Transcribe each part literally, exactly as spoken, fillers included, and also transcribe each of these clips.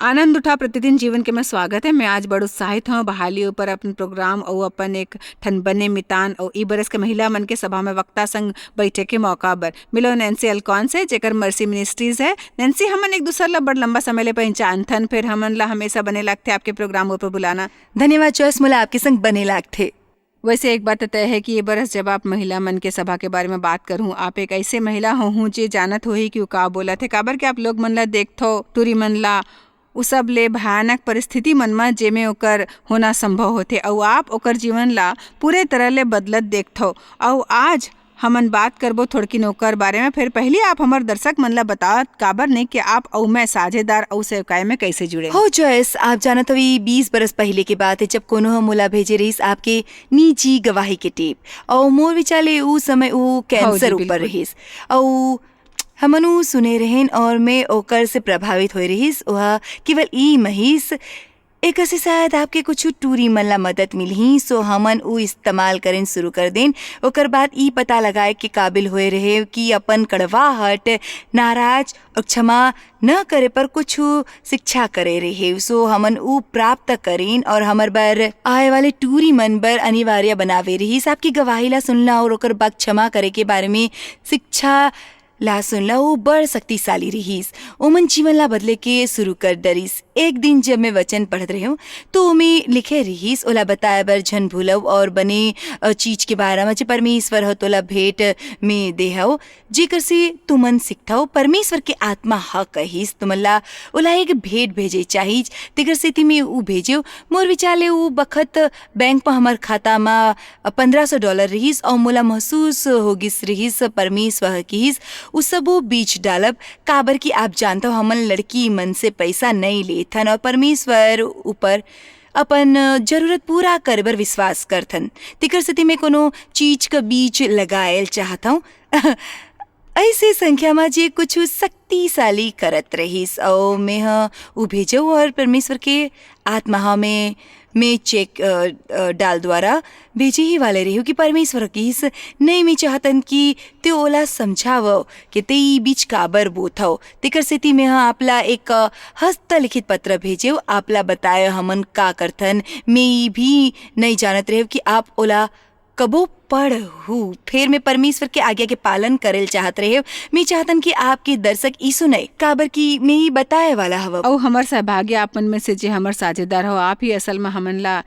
आनंद उठा प्रतिदिन जीवन के में स्वागत है। मैं आज बड़ उत्साहित हूँ बहाली ऊपर अपन प्रोग्राम अउ अपन एक ठन बने मितान अउ ई बरस के महिला मन के सभा में वक्ता संग बैठे के मौका बर। मिलो नैन्सी अल्कॉन से, जेकर मर्सी मिनिस्ट्रीज है। नैन्सी, हमन एक दूसर ला बड़ लंबा समय ले पहचानथन, फिर हमन ला हमेशा बने लागथे आपके प्रोग्राम ऊपर बुलाना। धन्यवाद जॉयस, मोला आपके संग बने लागथे। वैसे एक बात तय है कि ये बरस जब आप महिला मन के सभा के बारे में बात करहूँ, आप एक ऐसे महिला होहूँ जे जानत होही कि वो का बोलत है, काबर कि आप लोग मन ला देखथो, टूरी मन ला, उ सब ले भयानक परिस्थिति मन म जेमे ओकर होना संभव होथे, अउ आप ओकर जीवन ला पूरे तरह ले बदलत देखथो। अउ आज हमन बात करबो थोड़किन ओकर बारे में। फिर पहली आप हमर दर्शक मन ला बतात काबर नहीं कि आप अउ मैं साझेदार अउ सेवकाई में कैसे जुड़े? हो जॉयस, आप जानत हो, ई बीस बरस पहले के बात है, जब कोनो ह मोला भेजे रहिस आपके निजी गवाही के टेप, अउ मोर विचार ले उ समय उ हव कैंसर जी, ऊपर बिल्कुल। रहिस, अउ हमन उ सुने रहेन और मैं ओकर से प्रभावित होए रहिस। ओहा केवल ई महिस, एकर से शायद आपके कुछ टूरी मन ला मदद मिलही, सो हमन उ इस्तेमाल करेन शुरू कर देन। ओकर बाद ई पता लगाए के काबिल होए रहे कि अपन कड़वाहट, नाराज और क्षमा न करे पर कुछ शिक्षा करे रहे, सो हमन उ प्राप्त करेन और हमर बर आए वाले टूरी मन बर अनिवार्य बनावे रहिस। आपकी गवाही ला सुनला और ओकर बाद क्षमा करे के बारे में शिक्षा ला सुनला, वो बड़ शक्तिशाली रहिस। ओमन जीवन ला बदले के शुरू कर डरिस। एक दिन जब मैं वचन पढ़त रहेंव, तो ओमे लिखे रहिस, "ओला बताए बर झन भूलव और बने, अ, चीज के बारे में जे परमेश्वर ह तोला भेंट में दे हव, जेकर से तुमन सीखथव।" परमेश्वर के आत्मा ह कहिस, "तुमन ला ओला एक भेंट भेजे चाहिस।" तेकर सेती मैं ऊ भेजेव। मोर विचार ले ऊ बखत बैंक म हमर खाता म पन्द्रह सौ डॉलर रिहिस अउ मोला महसूस हो गिस रिहिस, परमेश्वर ह किहिस, "उ सबो बीच डालब, काबर कि आप जानथव, हमन लड़की मन से पइसा नइ लेथन अउ परमेश्वर ऊपर अपन जरूरत पूरा करे बर विश्वास करथन। तेकर सेती मैं कोनो चीज क बीज लगायल चाहत हंव।" अइसे संख्या म जे कुछु शक्तिशाली करत रहिस, अउ मेंह उ भेजव, अउ परमेश्वर के आत्मा ह में, में चेक, अ, अ, डाल द्वारा भेजे ही वाले रहिव कि परमेश्वर ह किहिस, "नहीं, मैं चाहतन कि ते ओला समझावव कि ते ई बीज काबर बोथव।" तेकर सेती मेंह आप ला एक, अ, हस्तलिखित पत्र भेजेव, आप ला बताय हमन का करथन। मैं ई भी नहीं जानत रहेव कि आप ओला कबो पढ़हू। फेर मैं परमेश्वर के आज्ञा के पालन करेल चाहत रहेव। मैं चाहतन कि आपके दर्शक ई सुनय, काबर कि मैं ई बताए वाला हवव। अउ हमर सौभाग्य, आप मन में से जे हमर साझेदार हो, आप ही असल में हमन ला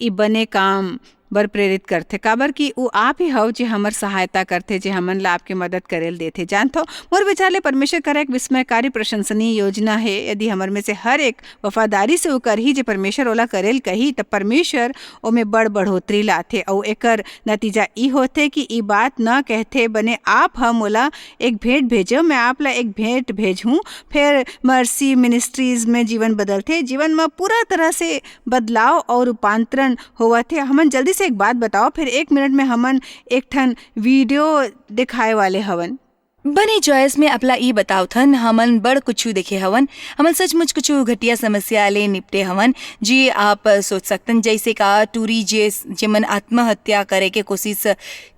ई बने काम बर प्रेरित करथे, काबर कि उ आप ही हव जे हमर सहायता करथे, जे हमन ला आपके मदद करेल देथे। जानथव, मोर विचार ले परमेश्वर करा एक विस्मयकारी प्रशंसनीय योजना हे। यदि हमर में से हर एक वफादारी से उ करही जे परमेश्वर ओला करेल कही, त परमेश्वर ओमे बड़ बढ़ोतरी लाथे। अउ एकर नतीजा ई होथे कि ई बात न कहथे, "बने आप ह मोला एक भेंट भेजव, मैं आप ला एक भेंट भेजहूँ।" फेर मर्सी मिनिस्ट्रीज में जीवन बदलथे, जीवन म पूरा तरह से बदलाव अउ रूपांतरण होवत हे। हमन जल्दी से एक बात बताओ, फिर एक मिनट में हमन एक ठन वीडियो दिखाए वाले हवन। बने जॉयस, मैं आप ला ई बतावथन, हमन बड़ कुछु देखे हवन। हमन सचमुच कुछु घटिया समस्या ले निपटे हवन, जे आप सोच सकतन, जैसे का टूरी जे, जेमन आत्महत्या करे के कोशिश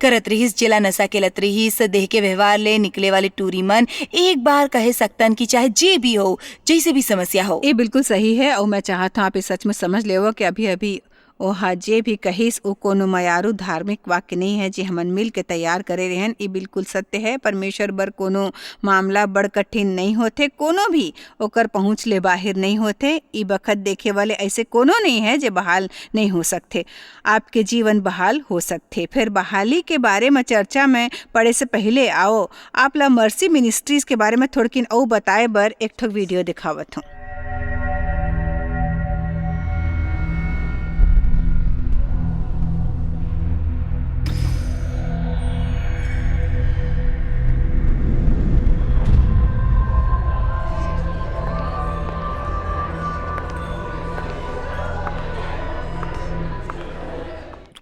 करत रिहिस, जेला नशा के लत रिहिस, देह के व्यवहार ले निकले वाले टूरी मन। एक बार कहे सकतन कि चाहे जे भी हो, जैसे भी समस्या हो। ये बिल्कुल सही है, अउ मैं चाहत हूँ आप ये सच में समझ लेवो कि अभी-अभी ओहा जे भी कहिस, ओ कोनो मयारू धार्मिक वाक्य नहीं है, जे हमन मिल के तैयार करे रहेन। ई बिल्कुल सत्य है, परमेश्वर बर कोनो मामला बड़ कठिन नहीं होथे, कोनो भी ओकर पहुँच ले बाहिर नहीं होथे। ई बखत देखे वाले ऐसे कोनो नहीं है, जे बहाल नहीं हो सकथे। आपके जीवन बहाल हो सकथे। फिर बहाली के बारे में चर्चा में पड़े से पहले आओ, आप ला मर्सी मिनिस्ट्रीज के बारे में थोड़किन अउ बताए बर एक ठो वीडियो दिखावत हूँ।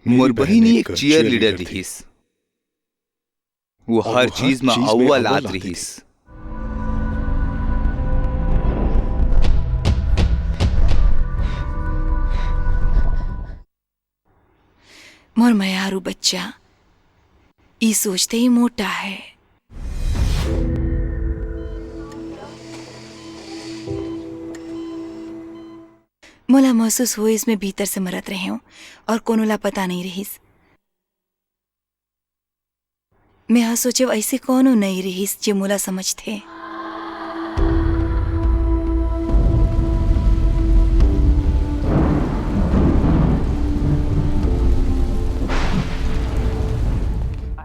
मोर बहिनी एक चीयर लीडर रिहिस। वो हर चीज म अव्वल आत रिहिस। मोर मयारू बच्चा, ई सोचते ही मोटा है। मोला महसूस होइस, मैं भीतर से मरत रहेंव और कोनो ला पता नइ रिहिस। मैं हा सोचेंव, अइसे कोनो नइ रिहिस जे मोला समझथे।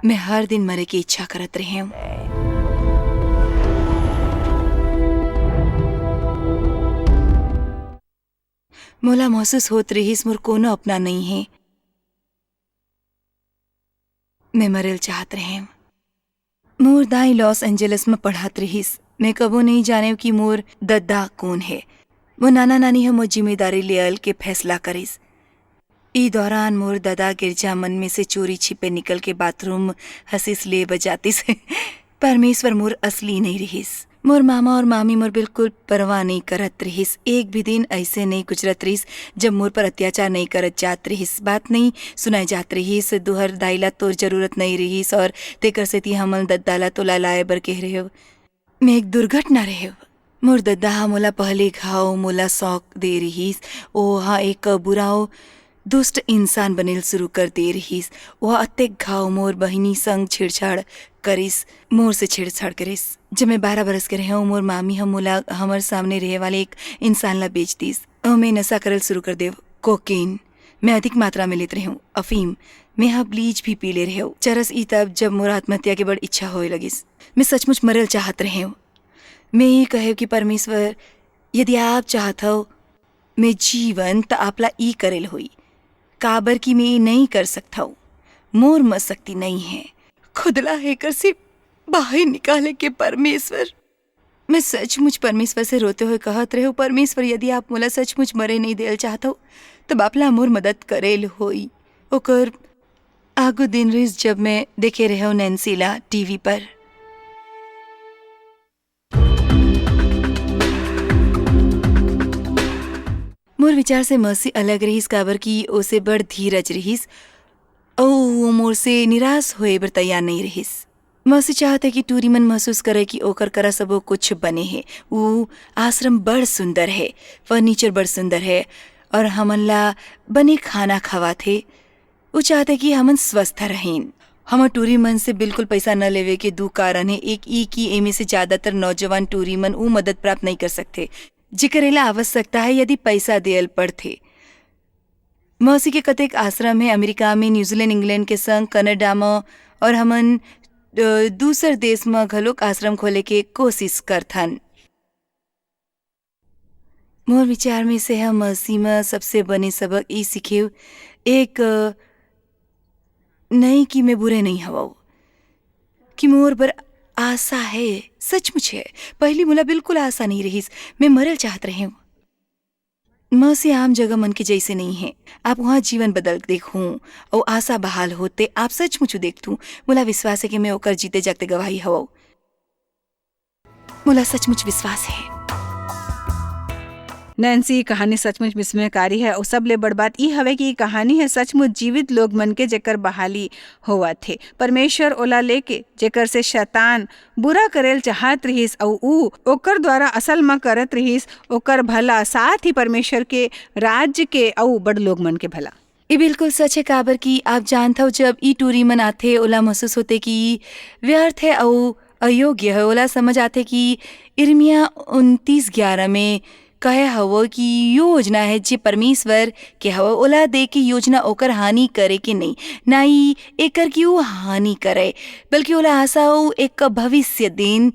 मैं हर दिन मरे के इच्छा करत रहेंव। मोला महसूस होत रिहिस, मोर कोनो अपना नइ हे। मैं मरेल चाहत रहेंव। मोर दाई लॉस एंजेलिस म पढ़त रिहिस। मैं कभू नइ जानेंव कि मोर ददा कोन हे। मोर नाना नानी ह मोर जिम्मेदारी लेवल के फैसला करिस। ई दौरान मोर ददा गिरजा मन में से चोरी छिपे निकल के बाथरूम हसीस ले बजातिस। परमेश्वर मोर असली नइ रिहिस। मोर मामा और मामी मोर बिल्कुल परवाह नइ करत रिहिस। एक भी दिन अइसे नइ गुजरत रिहिस, जब मोर पर अत्याचार नइ करत जात रिहिस, बात नइ सुनाए जात रिहिस। दुहर दाई ला तोर जरूरत नइ रिहिस और तेकर सेती हमन दद्दा ला तोला लाए बर कह रहेव। मैं एक दुर्घटना रहेव। मोर दद्दा ह मोला पहली घाव मोला शौक दे रिहिस। ओ ह एक बुरा अउ दुष्ट इंसान बनेल शुरू कर दे रिहिस। ओ ह अतेक घाव मोर बहिनी संग छेड़छाड़ करिस, मोर से छेड़छाड़ करिस। जब मैं बारह बरस के रहेंव, मोर मामी ह मोला हमर सामने रहे वाले एक इंसान ला बेच दिस। अउ मैं नशा करल शुरू कर देव, कोकीन। मैं अधिक मात्रा में लेत रहेंव, अफीम। मैं ह ब्लीच भी पी ले रहेंव। चरस ई तब, जब मोर आत्महत्या के बड़ इच्छा होए लगिस। मैं सचमुच मरल चाहत रहेंव। मैं ये कहेव कि परमेश्वर, यदि आप चाहत हव, मैं जीवन, त आपला ई करेल होई, काबर कि मैं ये नइ कर सकत हव। मोर म शक्ति नइ हे। खुद ला हेकर से बाहिर निकाले के परमेश्वर। मैं सचमुच परमेश्वर से रोते हुए कहत रहेंव, "परमेश्वर, यदि आप मोला सचमुच मरे नइ देल चाहत हव, तब आपला मोर मदद करेल होई।" ओकर आगू दिन रिहिस, जब मैं देखे रहेंव नैन्सी ला टीवी पर। मोर विचार से मर्सी अलग रिहिस, काबर कि ओसे बड़ धीरज रिहिस, अउ वो मोर से निराश होए बर तैयार नइ रिहिस। मर्सी चाहत हे कि टूरी मन महसूस करे कि ओकर करा सबो कुछ बने हे। वो आश्रम बड़ सुंदर हे, फर्नीचर बड़ सुंदर हे, और हमन ला बने खाना खवाथे। वो चाहत हे कि हमन स्वस्थ रहेन। हमर टूरी मन से बिल्कुल पैसा न लेवे के दू कारण हे। एक ई कि एमे से ज्यादातर नौजवान टूरी मन वो मदद प्राप्त नइ कर सकथे, जेकर एला आवश्यकता हे यदि पैसा देयल पड़थे। मौसी के कतेक आश्रम हे अमेरिका में, न्यूजीलैंड, इंग्लैंड के संग कनाडा म, और हमन, अ, दूसर देश म घलोक आश्रम खोले के कोशिश करथन। मोर विचार में से ह मसीह म सबसे बने सबक ई सीखेव, एक, अ, नई कि मैं बुरे नइ हवव, कि मोर बर आशा हे, सचमुच हे। पहिली मोला बिल्कुल आशा नइ रहिस, मैं मरल चाहत रहेंव। मसीह आम जगह मन के जइसे नइ हे। आप उहाँ जीवन बदल देखहू अउ आशा बहाल होथे, आप सचमुच देखथू। मोला विश्वास हे कि मैं ओकर जीते जागते गवाही हवव। मोला सचमुच विश्वास हे। नैन्सी, कहानी सचमुच विस्मयकारी हे, अउ सबले बड़ बात ई हवे कि ई कहानी हे सचमुच जीवित लोग मन के, जेकर बहाली होवत हे। परमेश्वर ओला लेके, जेकर से शैतान बुरा करेल चाहत रिहिस, अउ ऊ ओकर द्वारा असल म करत रिहिस, ओकर भला, साथ ही परमेश्वर के राज्य के अउ बड़ लोग मन के भला। ये बिल्कुल सच हे, काबर कि आप जानत हव, जब ई टूरी मन आथे, ओला महसूस होथे कि व्यर्थ हे अउ अयोग्य हे। ओला समझ आथे कि यिर्मयाह उनतीस ग्यारह में कहे हवय कि योजना हे जे परमेश्वर के हवय, ओला दे के योजना ओकर हानि करे के नइ, ना ही एकर कि वो हानि करे, बल्कि ओला आशा अउ एक भविष्य देन।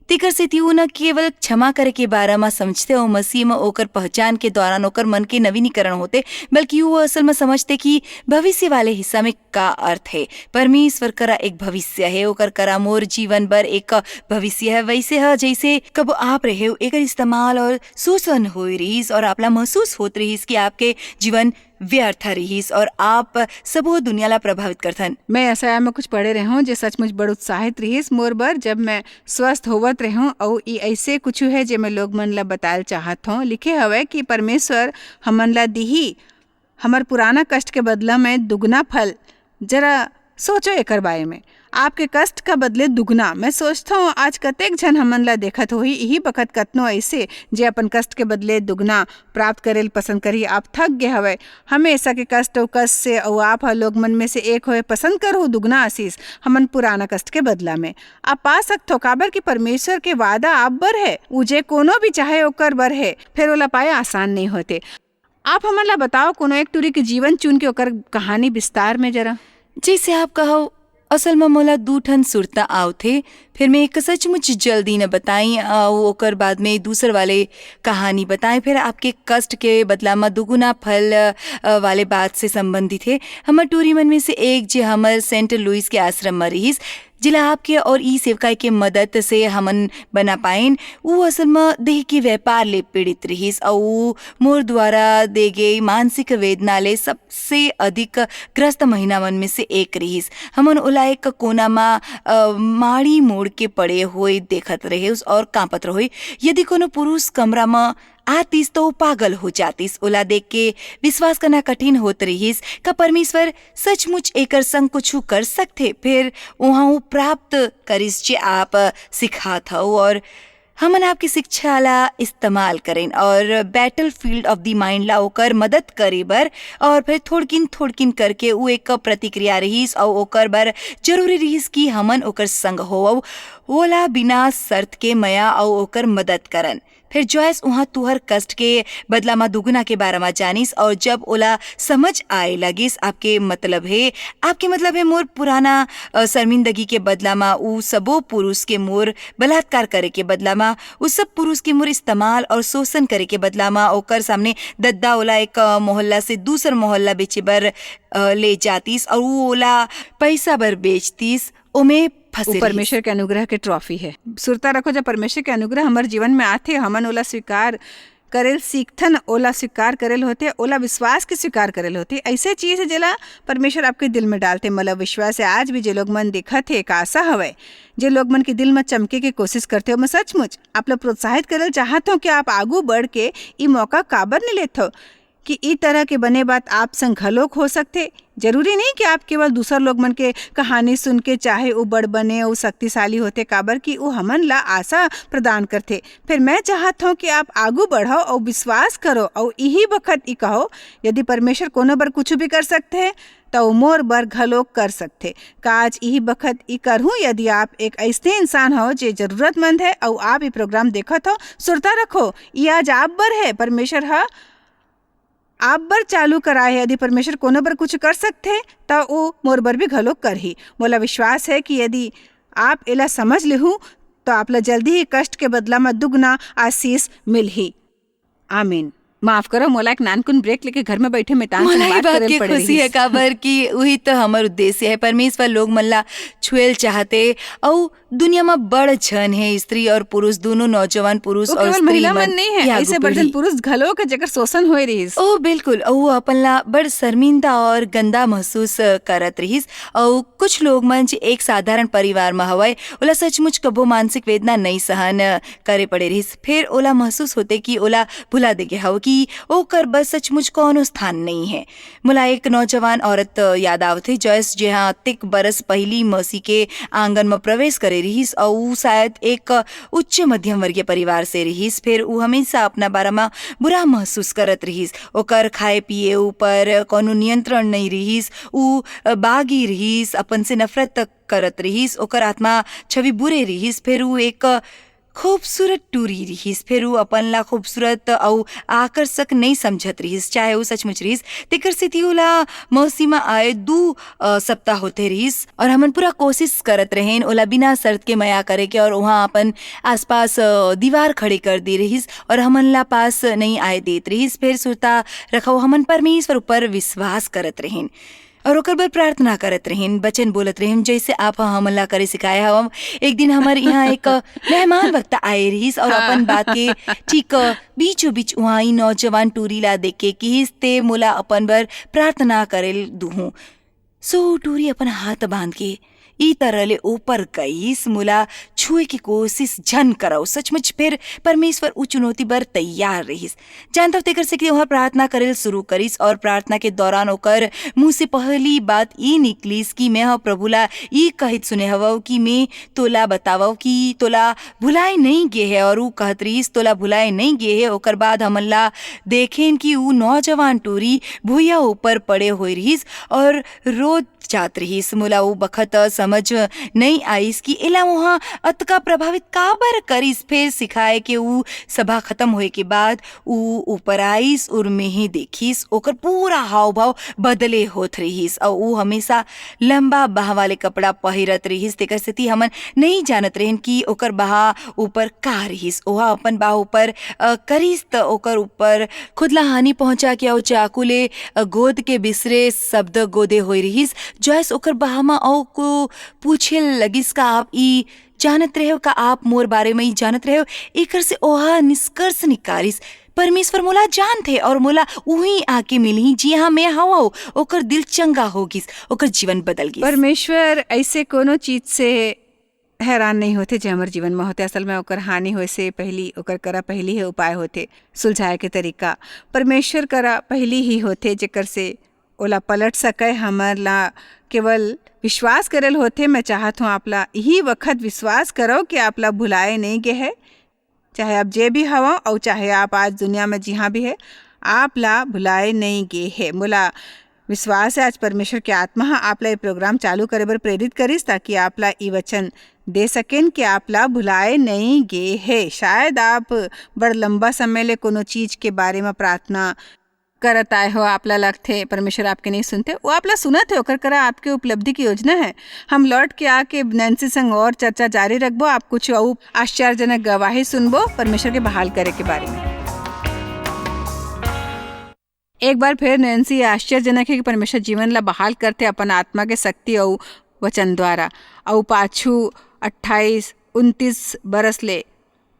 तेकर सेती वो न केवल क्षमा करे के बारे म समझथे अउ मसीह म ओकर पहचान के दौरान ओकर मन के नवीनीकरण होथे, बल्कि वो असल म समझथे कि भविष्य वाले हिस्सा में का अर्थ हे। परमेश्वर करा एक भविष्य हे, ओकर करा मोर जीवन बर एक भविष्य हे। वैसे ह जैसे कबो आप रहेव, एकर इस्तेमाल और शोषण होए रहिस और आपला महसूस होत रहिस कि आपके जीवन व्यर्थ रिहिस और आप सबो दुनिया ला प्रभावित करथन। मैं यशायाह में कुछ पढ़े रहे हूँ, जे सचमुच बड़ उत्साहित रिहिस मोर बर, जब मैं स्वस्थ होवत रहे हूँ। अउ ई ऐसे कुछ है, जे मैं लोग मन ला बतायल चाहत हूँ। लिखे हवय कि परमेश्वर हमन ला दिही हमर पुराना कष्ट के बदला में दुगना फल। जरा सोचो एकर बारे में। आपके कष्ट का बदले दुगना। मैं सोचता हूँ, आज कतेक झन हमन ला देखत होही, इही बखत कतनो ऐसे, जे अपन कष्ट के बदले दुगना प्राप्त करेल पसंद करही। आप थक गए हवय हमेशा के कष्ट अउ कष्ट से, अउ आप ह लोग मन में से एक होए पसंद करहु दुगना आशीष हमन पुराना कष्ट के बदला में। आप पा सकथो, काबर कि परमेश्वर के वादा आप बर है, उ जे कोनो भी चाहे ओकर बर है, फेर ओला पाए आसान नहीं होते। आप हमन ला बताओ, कोनो एक टूरी के जीवन चुन के ओकर कहानी विस्तार में जरा। जैसे आप कहो, असल में मोला दू ठन सुरता आवथे, फिर मैं एक सचमुच जल्दी न बताई, अउ ओकर बाद में दूसर वाले कहानी बताएं, फिर आपके कष्ट के बदला म दुगुना फल, अ, वाले बात से संबंधित हे। हमर टूरी मन में से एक, जे हमर सेंट लुइस के आश्रम म रिहिस, जिला आपके और ई सेवकाई के मदद से हमन बना पाएन, उ असल म देह के व्यापार ले पीड़ित रिहिस, अउ उ मोर द्वारा दे गे मानसिक वेदना ले सबसे अधिक ग्रस्त महिला मन में से एक रिहिस। हमन ओला एक कोना म, अ, माड़ी मोड़ के पड़े होए देखत रहे और कांपत रहे। यदि कोनो पुरुष कमरा म आतिस तो वो पागल हो जातिस। ओला देख के विश्वास करना कठिन होत रिहिस, का परमेश्वर सचमुच एकर संग कुछु कर सकथे? फिर उहाँ वो प्राप्त करिस जे आप सिखात हव और हमन आपकी शिक्षा ला इस्तेमाल करेन और Battlefield of the Mind ला ओकर मदद करे बर, और फिर थोड़किन थोड़किन करके वो एक प्रतिक्रिया रिहिस और ओकर बर जरूरी रिहिस कि हमन ओकर संग होवव, ओला बिना शर्त के मया और ओकर मदद करन। फिर जॉयस उहाँ तुहर कष्ट के बदला म दुगुना के बारे म जानिस, और जब ओला समझ आए लगिस, आपके मतलब हे, आपके मतलब हे मोर पुराना, अ, शर्मिंदगी के बदला म उ सबो पुरुष के मोर बलात्कार करे के बदला म उ सब पुरुष के मोर इस्तेमाल और शोषण करे के बदला म ओकर सामने दद्दा ओला एक, अ, मोहल्ला से दूसर मोहल्ला बेचे बर, अ, ले जातिस और उ ओला पैसा बर बेचतिस। ओमे फंसे वो रहिस। परमेश्वर के अनुग्रह के ट्रॉफी है। सुरता रखो, जब परमेश्वर के अनुग्रह हमर जीवन में आथे, हमन ओला स्वीकार करेल सीखथन, ओला स्वीकार करेल होथे, ओला विश्वास के स्वीकार करेल होथे। ऐसे चीज है जेला परमेश्वर आपके दिल में डालथे। मतलब विश्वास है, आज भी जे लोग मन देखत हे, एक आशा हवय, जे लोग मन के दिल में चमके के कोशिश करथे, ओमे सचमुच आप ला प्रोत्साहित करेल चाहत हो कि आप आगू बढ़ के ई मौका काबर नहीं लेथो कि ई तरह के बने बात आप संग घलोक हो सकथे। जरूरी नहीं कि आप केवल दूसर लोग मन के कहानी सुन के, चाहे वो बड़ बने, वो शक्तिशाली होथे, काबर कि वो हमन ला आशा प्रदान करथे। फिर मैं चाहत हूँ कि आप आगू बढ़ो और विश्वास करो और यही बखत ई कहो, यदि परमेश्वर कोनो बर कुछ भी कर सकथे, तो वो मोर बर घलोक कर सकथे। का आज यही बखत ई करहूँ? यदि आप एक ऐसे इंसान हो जे जरूरतमंद है और आप ये प्रोग्राम देखत हो, सुरता रखो, ये आज आप बर है। परमेश्वर ह आप बर चालू कराए हे। यदि परमेश्वर कोनो बर कुछ कर सकथे, त ओ मोर बर भी घलो करही। मोला विश्वास हे कि यदि आप एला समझ लेहू, त आप ला जल्दी ही कष्ट के बदला म दुगना आशीष मिलही। आमीन। माफ करो, मोला एक नानकुन ब्रेक लेके घर में बैठे मितान मोला संग ये बात बात करेल के पड़े खुशी हे, रहिस। काबर कि उही तो हमर उद्देश्य हे। परमेश्वर लोग मन ला छुएल चाहते, अउ दुनिया म बड़ झन हे, स्त्री और पुरुष, दोनों नौजवान पुरुष वो और केवल स्त्री महिला मन मन नहीं हे, ये आगू ऐसे बड़ झन पीढ़ी। पुरुष घलो के जेकर शोषण होए रहिस। ओ बिल्कुल, अउ वो अपन ला बड़ शर्मिंदा और गंदा महसूस, अ, करत रहिस। अउ कुछ लोग मन जे एक साधारण परिवार म हवय, ओला सचमुच कभो मानसिक वेदना नई सहन, अ, करे पड़े रहिस। फिर ओला महसूस होते कि ओला भुला दे गे हव, कि ओकर बर सचमुच कोनो स्थान नई हे। मोला एक नौजवान औरत याद आवथे, जॉयस, जेहा अतेक बरस पहिली मसीह के आंगन म प्रवेश करे रिहिस, अउ ऊ शायद एक उच्च मध्यम वर्गीय परिवार से रिहिस। फेर ऊ हमेशा अपना बारे म बुरा महसूस करत रिहिस। ओकर खाए पिए ऊपर कोनो नियंत्रण नइ रिहिस। ऊ बागी रिहिस, अपन से नफरत करत रिहिस। ओकर आत्मा छवि बुरे रिहिस। फेर ऊ एक खूबसूरत टूरी रिहिस, फेर ऊ अपन ला खूबसूरत अउ आकर्षक नइ समझत रिहिस, चाहे ऊ सचमुच रिहिस। तेकर सेती ओला मौसी म आए दू, अ, सप्ताह होते रिहिस, और हमन पूरा कोशिश करत रहेन ओला बिना शर्त के मया करे के, और उहाँ अपन आसपास, अ, दीवार खड़े कर दे रिहिस, और हमन ला पास नइ आए देत रिहिस। फेर सुरता रखव, हमन परमेश्वर ऊपर विश्वास करत रहेन। और ओकर बर प्रार्थना करत रहिन, वचन बोलत रहिन, "जैसे आप ह हमन ला करे सिखाए हवम।" एक दिन हमर इहाँ एक मेहमान वक्ता आए रहिस और हाँ। अपन बात के ठीक बीचों बीच उहाँ ई नौजवान टूरी ला देख के किहिस, "ते मोला अपन बर प्रार्थना करे दुहूँ।" सो टूरी अपन हाथ बांध के ई तरह ले ऊपर गईस, मोला छुए के कोशिश झन करव। सचमुच फेर परमेश्वर उ चुनौती बर तैयार रहिस। जानथव, तेकर से कि ओह प्रार्थना करेल शुरू करिस और प्रार्थना के दौरान ओकर मुंह से पहली बात ई निकलिस कि मैं ह प्रभु ला ई कहित सुने हवव कि मैं तोला बतावव कि तोला भुलाए नहीं गे हे। और उ कहत रहिस, "तोला भुलाए नहीं गे हे।" ओकर बाद हमन ला देखेन कि उ नौजवान टूरी भुइया ऊपर पड़े होए रहिस और रोत जात रहिस। मोला उ बखत समझ नहीं आइस कि एला उहाँ अतका प्रभावित काबर करिस। फेर सिखाए के उ सभा खत्म होए के बाद उ ऊपर आइस और मेंह देखिस, ओकर पूरा हाव-भाव बदले होत रहिस। अउ उ हमेशा लंबा बाह वाले कपड़ा पहिरत रहिस, तेकर सेती हमन नहीं जानत रहेन कि ओकर बाह ऊपर का रहिस। ओहा अपन बाह ऊपर, अ, करिस त ओकर ऊपर खुद ला हानि पहुंचा के अउ चाकू ले, अ, गोद के बिसरे शब्द गोदे होए रहिस। जॉयस ओकर बाह म अउ को पूछे लगिस, "का आप ई जानत रहेव? का आप मोर बारे म ई जानत रहेव?" एकर से ओहा निष्कर्ष निकालिस, "परमेश्वर मोला जानथे और मोला उही आके मिलही, जिहां मैं हवव।" ओकर दिल चंगा हो गिस, ओकर जीवन बदल गिस। परमेश्वर ऐसे कोनो चीज से हैरान नहीं होथे, जे हमर जीवन म होथे। असल में ओकर हानि होए से पहली, ओकर करा पहली हे उपाय होथे, सुलझाए के तरीका। परमेश्वर करा पहली ही होथे, जेकर से ओला पलट सकय। हमर ला केवल विश्वास करेल होथे। मैं चाहत हूँ, आप ला इही वखत विश्वास करव कि आप ला भुलाए नहीं गे हे। चाहे आप जे भी हवव, अउ चाहे आप आज दुनिया में जिहाँ भी हे, आप ला भुलाए नहीं गे हे। मोला विश्वास है, आज परमेश्वर के आत्मा ह आप ला ये प्रोग्राम चालू करे बर प्रेरित करिस, ताकि आप ला ई वचन दे सकेन कि आप ला भुलाए नहीं गे हे। शायद आप बड़ लंबा समय ले कोनो चीज के बारे में प्रार्थना करत आए हो, आप ला लगथे परमेश्वर आपके नहीं सुनथे, वो आप ला सुनत हे, ओकर करा आपके उपलब्धि की योजना है। हम लौट के आके नैन्सी संग और चर्चा जारी रखबो। आप कुछ अउ आश्चर्यजनक गवाही सुनबो परमेश्वर के बहाल करे के बारे में। एक बार फिर नैन्सी, आश्चर्यजनक है कि परमेश्वर जीवन ला बहाल करथे अपन आत्मा के शक्ति अउ वचन द्वारा। अउ पाछू अट्ठाईस उनतीस बरस ले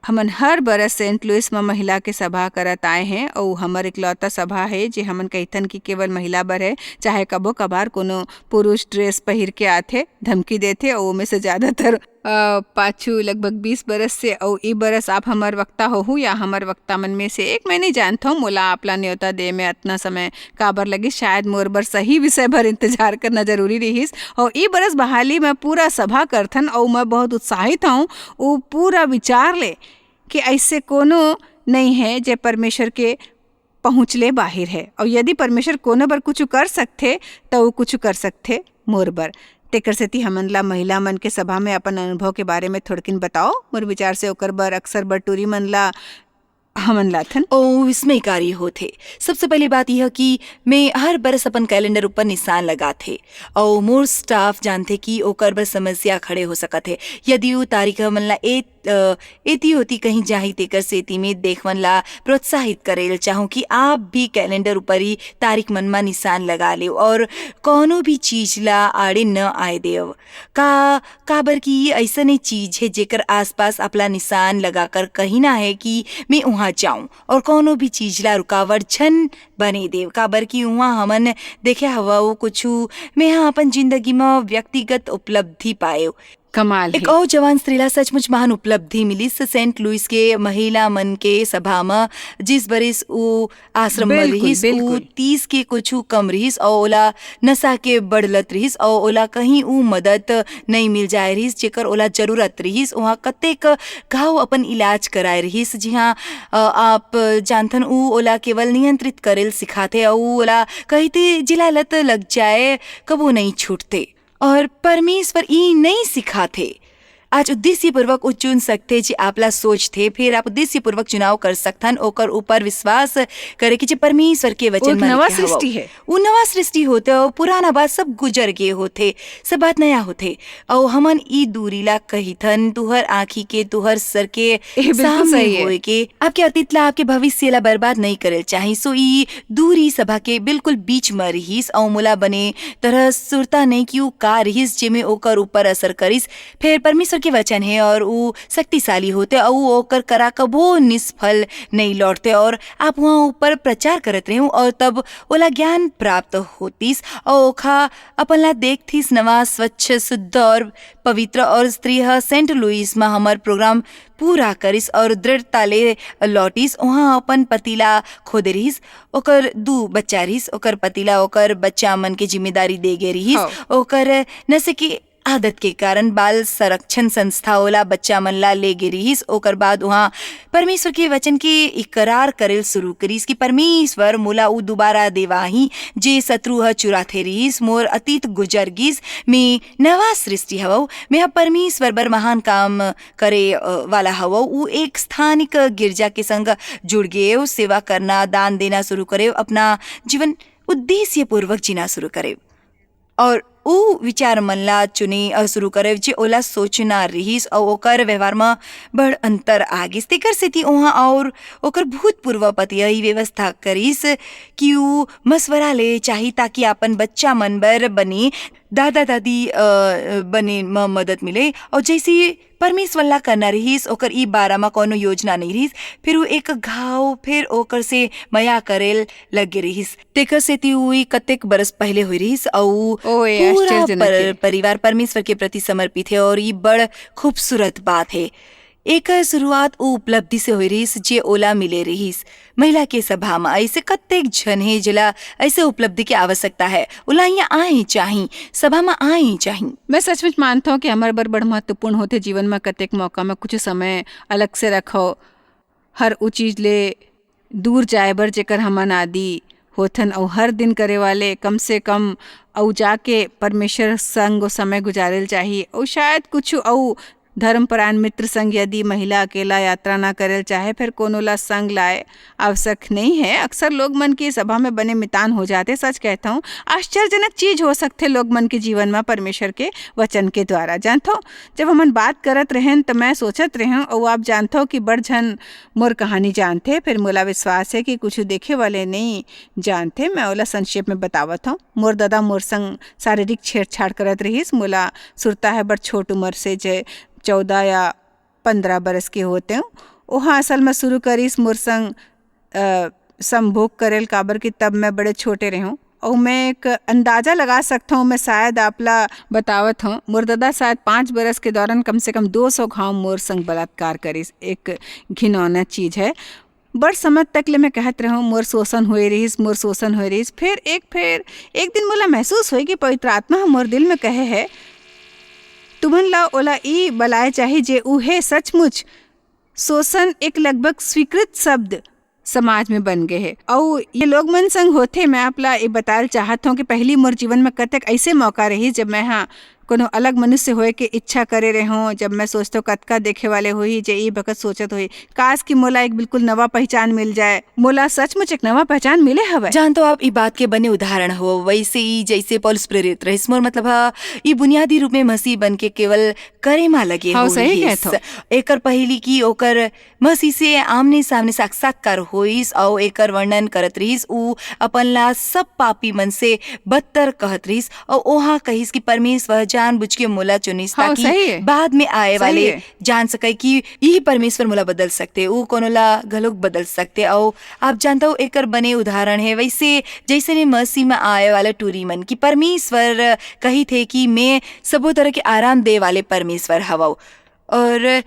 हमन हर बरस सेंट लुइस म महिला के सभा करत आए हैं, अउ हमर इकलौता सभा है जे हमन कहिथन कि केवल महिला बर है। चाहे कभो कभार कोनो पुरुष ड्रेस पहिर के आथे, धमकी देथे, अउ ओमे से ज्यादातर, अ, पाछू लगभग बीस बरस से, अउ ई बरस आप हमर वक्ता होहू या हमर वक्ता मन में से एक, मैं नहीं जानत हूँ। मोला आप ला न्योता दे में अतना समय काबर लगिस, शायद मोर बर सही विषय भर इंतजार करना जरूरी रहिस। अउ ई बरस बहाली में पूरा सभा करथन, अउ मैं बहुत उत्साहित हूँ। वो पूरा विचार ले कि ऐसे कोनो नहीं है जे परमेश्वर के पहुँच ले बाहिर है, अउ यदि परमेश्वर कोनो बर कुछ कर सकथे, त वो कुछ कर सकथे मोर बर। तेकर सेती हमन ला महिला मन के सभा में अपन अनुभव के बारे में थोड़किन बताओ। मोर विचार से ओकर बर अक्सर बर टूरी मन ला हमन लाथन। ओ, इसमें कार्य होथे। सबसे पहली बात यह कि मैं हर बरस अपन कैलेंडर ऊपर निशान लगाथे, अउ मोर स्टाफ जानथे कि ओकर बर समस्या खड़े हो सकत हे। यदि वो तारीख हमन ला ए, अ, एती ओती कहीं जाही, तेकर सेती में देखवन ला प्रोत्साहित करेल चाहूँ कि आप भी कैलेंडर ऊपर ही तारीख मन मा निशान लगा लेव और कोनो भी चीज ला आड़े न आए देव। का, काबर कि ये ऐसने चीज है जेकर आसपास अपना निशान लगाकर कहिना है कि मैं उहाँ जाऊँ और कोनो भी चीज ला रुकावट झन बने देव, काबर कि उहाँ हमन देखे हवा वो कुछु मैं हा अपन जिंदगी म व्यक्तिगत उपलब्धि पाएव। कमाल एक हे। अउ जवान स्त्री ला सचमुच महान उपलब्धि मिलिस सेंट लुइस के महिला मन के सभा म, जिस बरिस उ आश्रम म बिल्कुल, रिहिस, उ बिल्कुल। तीस के कुछु कम रिहिस अउ ओला नशा के बड़ लत रिहिस अउ ओला कहीं उ मदद नइ मिल जाए रिहिस, जेकर ओला जरूरत रिहिस। उहाँ कतेक घाव अपन इलाज कराए रिहिस, जिहाँ, अ, आप जानथन, उ ओला केवल नियंत्रित करेल सिखाथे अउ ओला कहिथे, "जिला लत लग जाए, कबो नइ छूटथे।" और परमेश्वर ई नइ सिखाथे। आज उद्देश्यपूर्वक उ चुन सकथे, जे आपला सोचथे, फिर आप उद्देश्यपूर्वक चुनाव कर सकथन, ओकर ऊपर विश्वास करे के, जे परमेश्वर के वचन एक म नवा लिखे हवव। सृष्टि हे। उ नवा सृष्टि होथे अउ पुराना बात सब गुजर गे होथे, सब बात नया होथे। अउ हमन ई दूरी ला कहिथन, तुहर आँखी के, तुहर सर के ए, बिल्कुल सामने सही हे। होए के। आपके अतीत ला, आपके भविष्य ला बर्बाद नइ करेल चाही। सो ई दूरी सभा के बिल्कुल बीच म रिहिस अउ मोला बने तरह सुरता नइ कि उ का रिहिस, जेमे ओकर ऊपर असर करिस। फेर परमेश्वर के वचन हे और ऊ शक्तिशाली होथे और ऊ ओकर करा कभो निष्फल नहीं लौटथे। और आप वहाँ ऊपर प्रचार करत रहे और तब ओला ज्ञान प्राप्त होतिस और ओखा अपन ला देखथिस नवा, स्वच्छ, शुद्ध और पवित्र। और स्त्री ह सेंट लुइस म हमर प्रोग्राम पूरा करिस और दृढ़ता ले लौटिस। वहाँ अपन पति ला खो दे रिहिस। ओकर दू बच्चा रिहिस। ओकर पति ला ओकर बच्चा मन के जिम्मेदारी दे गे रिहिस। हाँ। ओकर नशे की आदत के कारण बाल संरक्षण संस्था ओला बच्चा मन ला ले गे रिहिस। ओकर बाद उहाँ परमेश्वर के वचन के इकरार करेल शुरू करिस कि परमेश्वर मोला उ दोबारा देवाही जे शत्रु ह चुराथे रिहिस। मोर अतीत गुजर गिस, मैं नवा सृष्टि हवौ। मैं ह परमेश्वर बर महान काम करे, अ, वाला हवौ। उ एक स्थानिक गिरजा के संग जुड़ गेव, सेवा करना, दान देना शुरू करेव, अपना जीवन उद्देश्यपूर्वक जीना शुरू करेव। और ऊ विचार मन ला चुने, अ, शुरू करे, जे ओला सोचना रिहिस, अउ ओकर व्यवहार म बड़ अंतर आ गिस। तेकर सेती ओहा और ओकर भूतपूर्व पति ह ई व्यवस्था करिस कि ऊ मशवरा ले चाही, ताकि अपन बच्चा मन बर बने दादा-दादी, अ, बने म मदद मिले। और जैसे परमेश्वर ला करना रिहिस, ओकर ई बारा म कोनो योजना नइ रिहिस। फिर ऊ एक घाव, फिर ओकर से मया करेल लगे रिहिस। तेकर सेती ऊ ई कतेक बरस पहले होय रिहिस, अऊ ओ, ए पूरा आश्चर्यजनक पर-, हे। परिवार परमेश्वर के प्रति समर्पित हे, और ई बड़ खूबसूरत बात हे। एकर शुरुआत ऊ उपलब्धि से होय रिहिस, जे ओला मिले रिहिस। महिला के सभा म ऐसे कतेक झन हे, जेला ऐसे उपलब्धि के आवश्यकता हे, ओला इहाँ आए चाही, सभा म आए चाही। मैं सचमुच मानथौं कि हमर बर बड़ महत्वपूर्ण होथे जीवन म कतेक मौका म कुछ समय अलग से रखव। हर उ चीज ले दूर जाए बर, जेकर हमन आदि होथन, अउ हर दिन करे वाले कम से कम अउ जाके परमेश्वर संग समय गुजारेल चाही। अउ शायद कुछ अउ धर्मपरायण मित्र संग यदि महिला अकेला यात्रा ना करेल चाहे, फिर कोनो ला संग लाए आवश्यक नहीं है। अक्सर लोग मन की सभा में बने मितान हो जाथे। सच कहता हूँ, आश्चर्यजनक चीज हो सकथे लोग मन के जीवन में परमेश्वर के वचन के द्वारा। जानथो, जब हमन बात करत रहेन, त मैं सोचत रहें, अउ आप जानथो कि बड़ झन मोर कहानी जानथे, फिर मोला विश्वास है कि कुछ देखे वाले नहीं जानथे। मैं ओला संक्षेप में बतावत हूँ। मोर ददा मोर संग शारीरिक छेड़छाड़ करत रहिस। मोला सुरता है, बड़ छोट उम्र से, जे चौदह या पंद्रह बरस के होते हूँ, ओहा असल में शुरू करिस मोर संग, अ, संभोग करेल, काबर कि तब मैं बड़े छोटे रहूँ। अउ मैं एक अंदाजा लगा सकता हूँ, मैं शायद आपला बतावत हूँ, मोर ददा शायद पाँच बरस के दौरान कम से कम दो सौ घाव मोर संग बलात्कार करिस। एक घिनौना चीज है। बड़ समय तक ले मैं कहत रहूँ, "मोर शोषण होए रहिस, मोर शोषण होए रहिस।" फिर एक, फिर एक दिन मोला महसूस होए कि पवित्र आत्मा ह मोर दिल में कहे है, "तुमन ला ओला ई बलाए चाही जे ऊ हे सचमुच।" शोषण एक लगभग स्वीकृत शब्द समाज में बन गए हे। अउ ये लोग मन संग होथे, मैं आप ला ये बताल चाहत हूँ कि पहली मोर जीवन में कतेक ऐसे मौका रही, जब मैं हा कोनो अलग मनुष्य होए के इच्छा करे रहे हूँ, जब मैं सोचते हूँ कतका देखे वाले होही, जे ई बखत सोचत होही, "काश कि मोला एक बिल्कुल नवा पहचान मिल जाए।" मोला सचमुच एक नवा पहचान मिले हवय। जान तो आप ई बात के बने उदाहरण हो, वैसे ही जैसे पौलुस प्रेरित रहिस। मोर मतलब ह, ई बुनियादी रूप में मसीह बन के केवल करे मा लगे हाँ, हो सही रिहिस। कहत हो। एकर पहिली कि ओकर मसीह से आमने-सामने साक्षात्कार होइस अउ एकर वर्णन करत रिहिस, ऊ अपन ला सब पापी मन से बदतर कहत रिहिस अउ ओहा कहिस कि परमेश्वर जानबूझ के मोला चुनिस, हाँ, ताकि सही है। बाद में आए सही वाले है। जान सके कि इही परमेश्वर मोला बदल सकथे, ऊ कोनो ला घलोक बदल सकथे। अउ आप जानथव, एकर बने उदाहरण है वैसे जैसे ने मसीह में आए वाला टूरी मन कि परमेश्वर कहिथे कि मैं सबो तरह के आराम दे वाले परमेश्वर हवव। और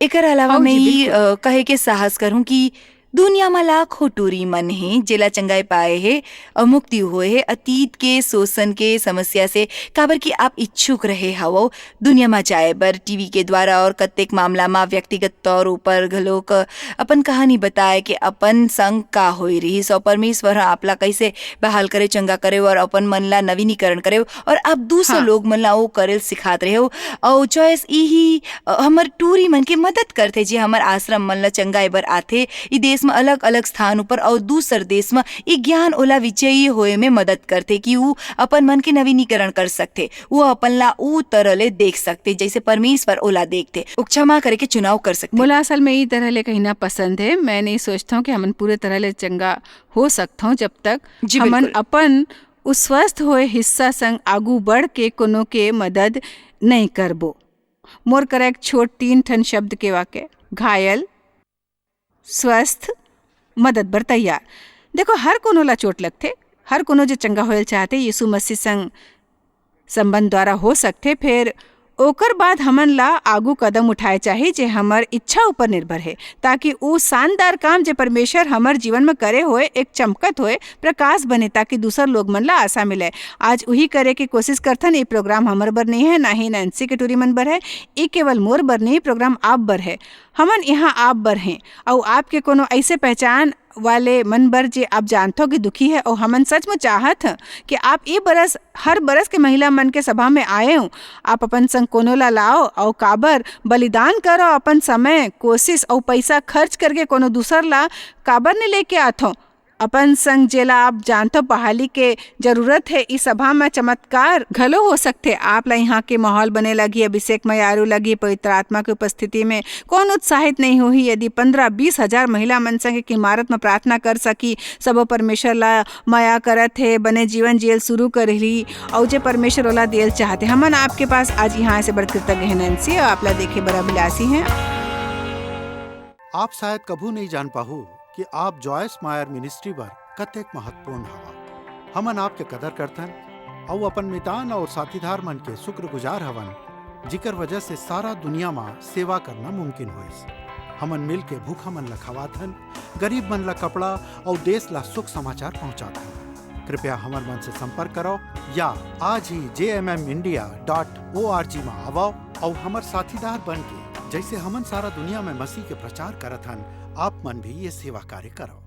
एकर अलावा हव मैं जी, ई, बिल्कुल। अ, कहे के साहस करहूँ कि दुनिया म लाखों टूरी मन हे, जेला चंगाई पाए हे अउ मुक्ति होए हे अतीत के शोषण के समस्या से, काबर कि आप इच्छुक रहे हवव दुनिया म जाए बर। टीवी के द्वारा और कतेक मामला म व्यक्तिगत तौर ऊपर घलोक अपन कहानी बताए के अपन संग का होए रिहिस अउ परमेश्वर ह आपला कैसे बहाल करे, चंगा करे और अपन मन ला नवीनीकरण करे और आप दूसर हाँ। लोग मन ला वो करेल सिखात रहे हो। और चॉइस इही, अ, हमर टूरी मन के मदद करथे, जे हमर आश्रम मन ला चंगाए बर आथे। ई देश म अलग-अलग स्थान ऊपर और दूसर देश म ई ज्ञान ओला विजयी होए में मदद करथे कि ऊ अपन मन के नवीनीकरण कर सकथे, ऊ अपन ला ऊ तरह ले देख सकथे, जैसे परमेश्वर ओला देखथे। ऊ क्षमा करे के चुनाव कर सकथे। मोला असल में ई तरह ले कहना पसंद है। मैं नहीं सोचता हूँ कि हमन पूरे तरह ले चंगा हो सकता हूँ, जब तक जी, हमन बिल्कुल। अपन उस स्वस्थ होए हिस्सा संग आगू बढ़ के कोनो के मदद नहीं करबो। मोर करा एक छोट तीन ठन शब्द के वाक्य: घायल, स्वस्थ, मदद बर तैयार। देखो, हर कोनो ला चोट लगथे, हर कोनो जो चंगा होयल चाहथे, यीशु मसीह संग संबंध द्वारा हो सकथे, फेर ओकर बाद हमन ला आगू कदम उठाए चाही, जे हमर इच्छा ऊपर निर्भर हे, ताकि ऊ शानदार काम, जे परमेश्वर हमर जीवन में करे होए, एक चमकत होए प्रकाश बने, ताकि दूसर लोग मन ला आशा मिले। आज उही करे के कोशिश करथन। ये प्रोग्राम हमर बर नहीं है, ना ही नैन्सी के टूरी मन बर है, ये केवल मोर बर नहीं, प्रोग्राम आप बर है। हमन यहाँ आप बर हैं, अउ आपके कोनो ऐसे पहचान वाले मन बर, जे आप जानथो कि दुखी है, अउ हमन सच में चाहत हैं कि आप ये बरस, हर बरस के महिला मन के सभा में आए हो, आप अपन संग कोनो ला लाओ, अउ काबर बलिदान करो, अपन समय, कोशिश अउ पैसा खर्च करके कोनो दूसर ला काबर नहीं लेके आथो। अपन संग जेला आप जानथो बहाली के जरूरत है, इस सभा में चमत्कार घलो हो सकथे। आप ला यहाँ के माहौल बने लगही, अभिषेक मयारू लगही, पवित्र आत्मा के उपस्थिति में कौन उत्साहित नहीं होही यदि पंद्रह बीस हजार महिला मन संग एक इमारत में प्रार्थना कर सकी। सबो परमेश्वर ला मया करत हे, बने जीवन जियल शुरू कर ली, और जे परमेश्वर ओला दियल चाहते। हमन आपके पास आज यहाँ से बड़ कृतज्ञ हैं नैन्सी, और आप ला देखे बर अभिलाषी हैं। आप शायद कभू नहीं जान पाहू कि आप जॉयस मायर मिनिस्ट्री बर कतेक महत्वपूर्ण हवा। हमन आपके कदर करथन, अउ अपन मितान और साथीदार मन के शुक्रगुजार हवन, जिकर वजह से सारा दुनिया मा सेवा करना मुमकिन होइस। हमन मिल के भूखा मन ला खवाथन, गरीब मन ला कपड़ा और देश ला शुभ समाचार पहुंचाथन। कृपया हमर मन से संपर्क करो या आज ही जे M M India dot O R G मा आवो और हमर साथीदार बन के, जैसे हमन सारा दुनिया में मसीह के प्रचार करत हन, आप मन भी ये सेवा कार्य करो।